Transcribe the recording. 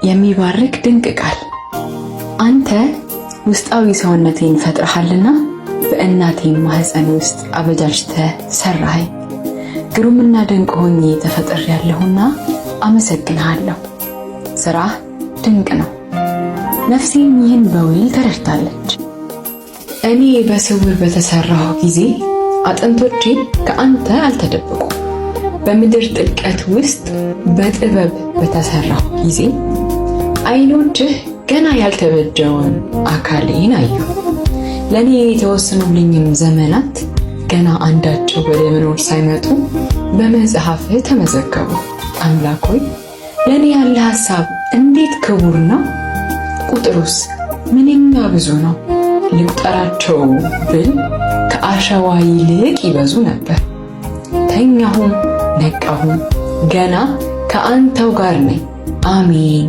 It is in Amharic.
የሚባርክ ድንቅ ቃል። አንተ ውስጣዊ ሰውነቴን ፈጥረሃልና በእናቴም ማህፀን ውስጥ አበጃጅተህ ሰራኸኝ። ግሩምና ድንቅ ሆኜ ተፈጥሬያለሁና አመሰግንሃለሁ። ሥራህ ድንቅ ነው፣ ነፍሴም ይህን በውል ተረድታለች። እኔ በስውር በተሠራሁ ጊዜ አጥንቶቼ ከአንተ አልተደበቁም። በምድር ጥልቀት ውስጥ በጥበብ በተሠራሁ ጊዜ ዓይኖችህ ገና ያልተበጀውን አካሌን አዩ። ለእኔ የተወሰኑልኝም ዘመናት ገና አንዳቸው ወደ መኖር ሳይመጡ በመጽሐፍህ ተመዘገቡ። አምላክ ሆይ፣ ለእኔ ያለ ሐሳብ እንዴት ክቡር ነው! ቁጥሩስ ምንኛ ብዙ ነው! ልቁጠራቸው ብል ከአሸዋ ይልቅ ይበዙ ነበር። ተኛሁም ነቃሁም፣ ገና ከአንተው ጋር ነኝ። አሜን።